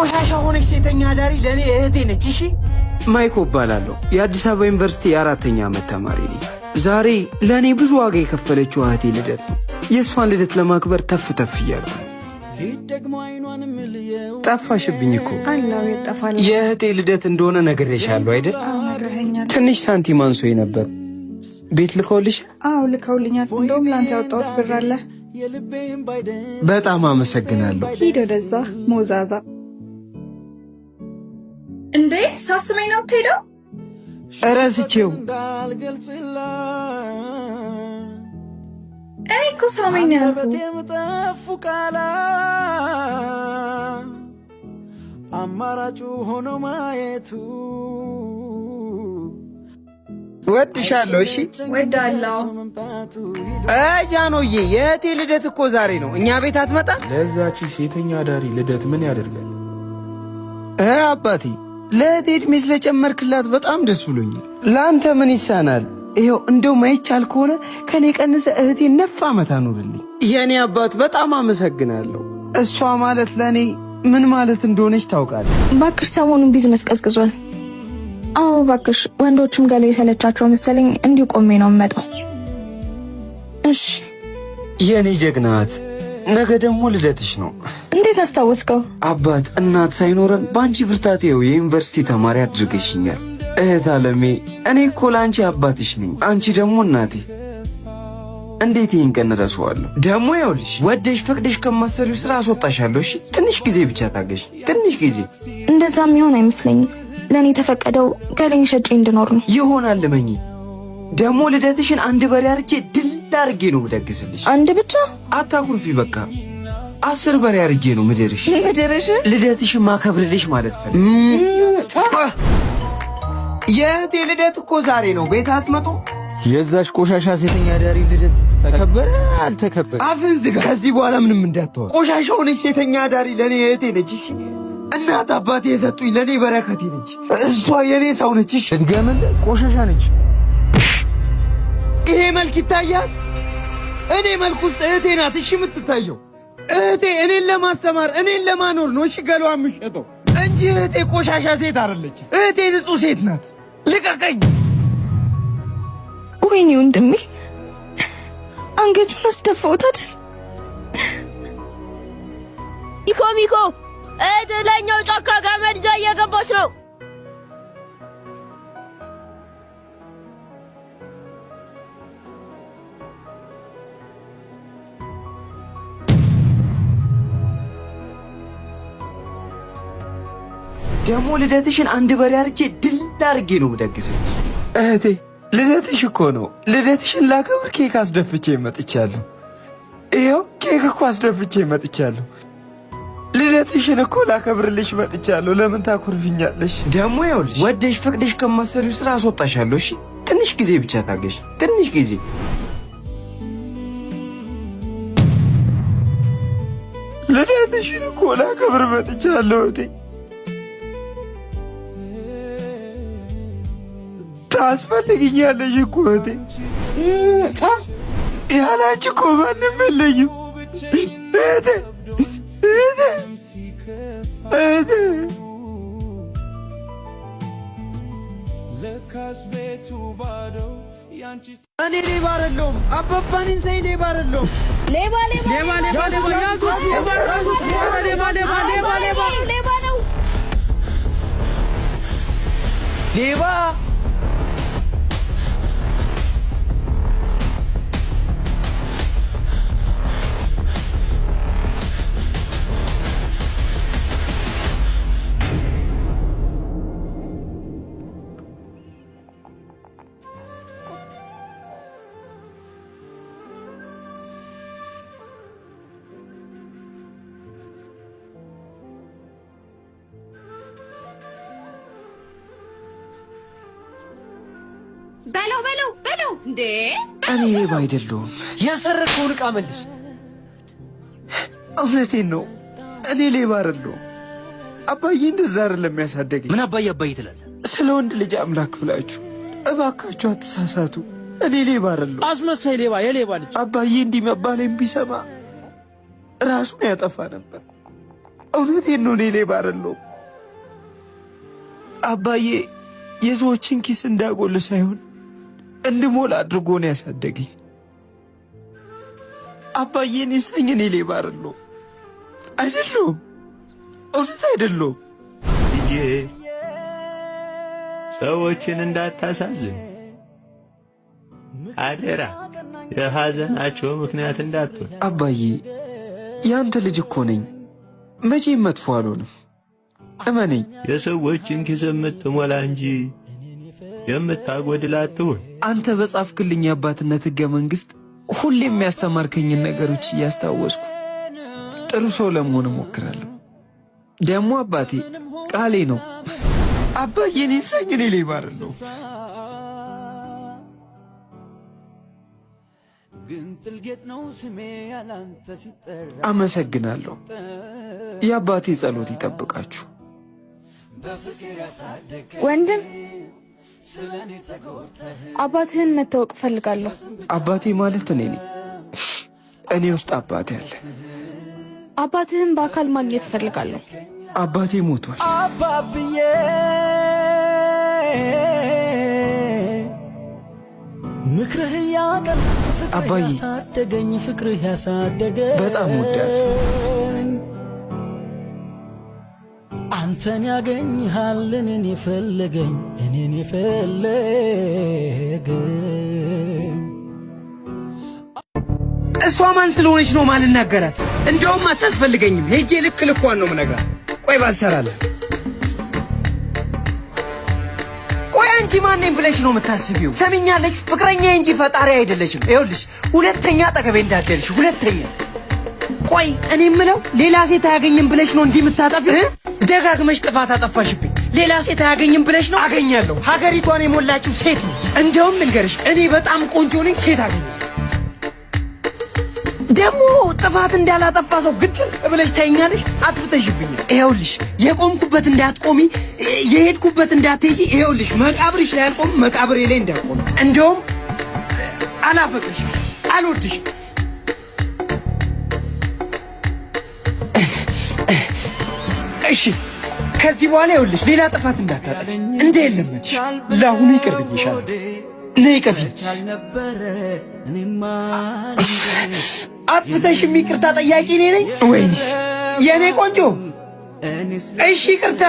ቆሻሻ ሆነች ሴተኛ አዳሪ ለእኔ እህቴ ነች። እሺ ማይኮ እባላለሁ። የአዲስ አበባ ዩኒቨርሲቲ የአራተኛ ዓመት ተማሪ ነኝ። ዛሬ ለእኔ ብዙ ዋጋ የከፈለችው እህቴ ልደት ነው። የእሷን ልደት ለማክበር ተፍ ተፍ እያልኩ ነው። ጠፋሽብኝ እኮ። የእህቴ ልደት እንደሆነ ነግሬሻለሁ አይደል? ትንሽ ሳንቲም አንሶኝ ነበር። ቤት ልከውልሽ? አዎ ልከውልኛል። እንደውም ለአንተ ያወጣሁት ብር አለ። በጣም አመሰግናለሁ። ሂድ ወደዛ ሞዛዛ። እንዴ ሳስመኝ ነው የምትሄደው? እረስቼው። እኔ እኮ ሳመኝ ነው ያልኩህ። አማራጩ ሆኖ ማየቱ ወድሻለሁ። እሺ ወዳለሁ። ጃኖዬ የእህቴ ልደት እኮ ዛሬ ነው። እኛ ቤት አትመጣ? ለዛች ሴተኛ አዳሪ ልደት ምን ያደርጋል? አባቴ ለእህቴ ዕድሜ ስለጨመርክላት በጣም ደስ ብሎኛል። ለአንተ ምን ይሳናል? ይኸው እንደው ማይቻል ከሆነ ከኔ ቀንሰ እህቴ ነፍ ዓመት አኑርልኝ። የእኔ አባት በጣም አመሰግናለሁ። እሷ ማለት ለእኔ ምን ማለት እንደሆነች ታውቃለህ። እባክሽ ሰሞኑን ቢዝነስ ቀዝቅዟል። አዎ እባክሽ፣ ወንዶችም ገላ የሰለቻቸው መሰለኝ እንዲሁ ቆሜ ነው የምመጣው። እሺ የእኔ ጀግናት፣ ነገ ደግሞ ልደትሽ ነው። እንዴት አስታወስከው? አባት እናት ሳይኖረን በአንቺ ብርታት ይኸው የዩኒቨርሲቲ ተማሪ አድርገሽኛል። እህት አለሜ፣ እኔ እኮ ለአንቺ አባትሽ ነኝ፣ አንቺ ደግሞ እናቴ። እንዴት ይህን ቀን እረሳዋለሁ? ደግሞ ይኸውልሽ ወደሽ ፈቅደሽ ከማሰሪው ስራ አስወጣሻለሁ። እሺ ትንሽ ጊዜ ብቻ ታገሽ፣ ትንሽ ጊዜ። እንደዛም ይሆን አይመስለኝም። ለእኔ የተፈቀደው ገሌን ሸጬ እንድኖር ነው። ይሆናል እመኚ። ደግሞ ልደትሽን አንድ በሬ አርጄ ድል አድርጌ ነው ምደግስልሽ። አንድ ብቻ አታኩርፊ። በቃ 10 በሬ አርጄ ነው ምድርሽ ምድርሽ ልደትሽን ማከብርልሽ ማለት ፈልግ። የእህቴ ልደት እኮ ዛሬ ነው። ቤት አትመጡ? የዛች ቆሻሻ ሴተኛ አዳሪ ልደት ተከበረ አልተከበረ? አፍህን ዝጋ። ከዚህ በኋላ ምንም እንዳታወራ። ቆሻሻ ሆነች ሴተኛ አዳሪ ለእኔ እህቴ ነች። እሺ እናት አባቴ የሰጡኝ ለእኔ በረከቴ ነች። እሷ የእኔ ሰው ነች። እሺ ድገምልህ፣ ቆሻሻ ነች። ይሄ መልክ ይታያል። እኔ መልክ ውስጥ እህቴ ናት። እሺ የምትታየው እህቴ እኔን ለማስተማር እኔን ለማኖር ነው። እሺ ገሏ የምሸጠው እንጂ እህቴ ቆሻሻ ሴት አይደለች። እህቴ ንጹህ ሴት ናት። ልቀቀኝ። ወይኔ ወንድሜ አንገቱን አስደፋሁት አይደል? ሚኮ ሚኮ እህት ላይኛው ጫካ ገመድ ይዛ እየገባች ነው። ደግሞ ልደትሽን አንድ በሬ አርጄ ድል አድርጌ ነው የምደግስልሽ። እህቴ ልደትሽ እኮ ነው። ልደትሽን ላከብር ኬክ አስደፍቼ መጥቻለሁ። ይኸው ኬክ እኮ አስደፍቼ መጥቻለሁ። ልደትሽን እኮ ላከብርልሽ መጥቻለሁ። ለምን ታኮርፊኛለሽ? ደግሞ ይኸውልሽ ወደሽ ፈቅደሽ ከማሰሪው ስራ አስወጣሻለሁ። እሺ ትንሽ ጊዜ ብቻ ታገሽ፣ ትንሽ ጊዜ። ልደትሽን እኮ ላከብር መጥቻለሁ እህቴ። ታስፈልግኛለሽ እኮ እህቴ። ያላንቺ እኮ ማንም የለኝም እህቴ፣ እህቴ፣ እህቴ። እኔ ሌባ አይደለሁም። አባባን ኢንሳይ ሌባ አይደለሁም። ሌባ ሌባ ሌባ ሌባ ሌባ ያዙት! ሌባ ሌባ ሌባ ሌባ ሌባ ነው። ሌባ በለው በለው በለው። እንዴ እኔ ሌባ አይደለሁም። የሰረቀውን ዕቃ መልስ። እውነቴን ነው። እኔ ሌባ አይደለሁም። አባዬ እንደዛ አይደለም ያሳደገኝ። ምን አባዬ አባዬ ትላለህ? ስለ ወንድ ልጅ አምላክ ብላችሁ እባካችሁ አትሳሳቱ። እኔ ሌባ አይደለሁም። አስመሳይ ሌባ፣ የሌባ ልጅ። አባዬ እንዲህ መባሌን ቢሰማ ራሱን ያጠፋ ነበር። እውነቴን ነው፣ እኔ ሌባ አይደለሁም። አባዬ የሰዎችን ኪስ እንዳጎል ሳይሆን እንድሞላ አድርጎ ነው ያሳደገኝ። አባዬ እኔ ሰኝ እኔ ሌባ አይደለሁም፣ አይደለሁም፣ እውነት አይደለሁም። ልጄ ሰዎችን እንዳታሳዝን አደራ፣ የሐዘናቸው ምክንያት እንዳትሆን። አባዬ የአንተ ልጅ እኮ ነኝ፣ መቼም መጥፎ አልሆንም፣ እመነኝ። የሰዎችን ኪስ የምትሞላ እንጂ የምታጎድል አትሁን። አንተ በጻፍክልኝ የአባትነት ሕገ መንግሥት ሁሌም የሚያስተማርከኝን ነገሮች እያስታወስኩ ጥሩ ሰው ለመሆን እሞክራለሁ። ደግሞ አባቴ ቃሌ ነው። አባዬ እኔን ሰኝ እኔ ሌባ አይደለሁም። አመሰግናለሁ። የአባቴ ጸሎት ይጠብቃችሁ። ወንድም አባትህን መታወቅ እፈልጋለሁ። አባቴ ማለት እኔ ነኝ። እኔ ውስጥ አባቴ አለ። አባትህን በአካል ማግኘት እፈልጋለሁ። አባቴ ሞቷል። አባብዬ ምክርህ ያቀን ፍቅርህ አባዬ ያሳደገኝ ፍቅርህ ያሳደገኝ በጣም እወድሃለሁ። አንተን ያገኝሃል እኔን የፈለገኝ እኔን የፈለገኝ። እሷ ማን ስለሆነች ነው ማልናገራት? እንደውም አታስፈልገኝም። ሄጄ ልክ ልኳን ነው የምነግራት። ቆይ ባልሰራላት። ቆይ አንቺ ማን ነኝ ብለሽ ነው የምታስቢው? ሰሚኛለች፣ ፍቅረኛ እንጂ ፈጣሪ አይደለችም። ይኸውልሽ ሁለተኛ አጠገቤ እንዳትደርሽ፣ ሁለተኛ። ቆይ እኔ የምለው ሌላ ሴት አያገኝም ብለሽ ነው እንዲህ የምታጠፊው? ደጋግመሽ ጥፋት አጠፋሽብኝ። ሌላ ሴት አያገኝም ብለሽ ነው? አገኛለሁ። ሀገሪቷን የሞላችው ሴት ነች። እንደውም ልንገርሽ፣ እኔ በጣም ቆንጆ ነኝ፣ ሴት አገኛለሁ። ደግሞ ጥፋት እንዳላጠፋ ሰው ግድል ብለሽ ታይኛለሽ። አጥፍተሽብኛል። ይኸውልሽ የቆምኩበት እንዳትቆሚ፣ የሄድኩበት እንዳትሄጂ። ይኸውልሽ መቃብርሽ ላይ አልቆም፣ መቃብሬ ላይ እንዳትቆሚ። እንደውም አላፈቅርሽም፣ አልወድሽም። እሺ ከዚህ በኋላ ይኸውልሽ ሌላ ጥፋት እንዳታጠፊ፣ እንደ የለመድሽ። ለአሁኑ ይቅር ብዬሻለሁ። ነይ ቀፊ። አጥፍተሽም ይቅርታ ጠያቂ እኔ ነኝ። ወይኔ የእኔ ቆንጆ፣ እሺ ይቅርታ።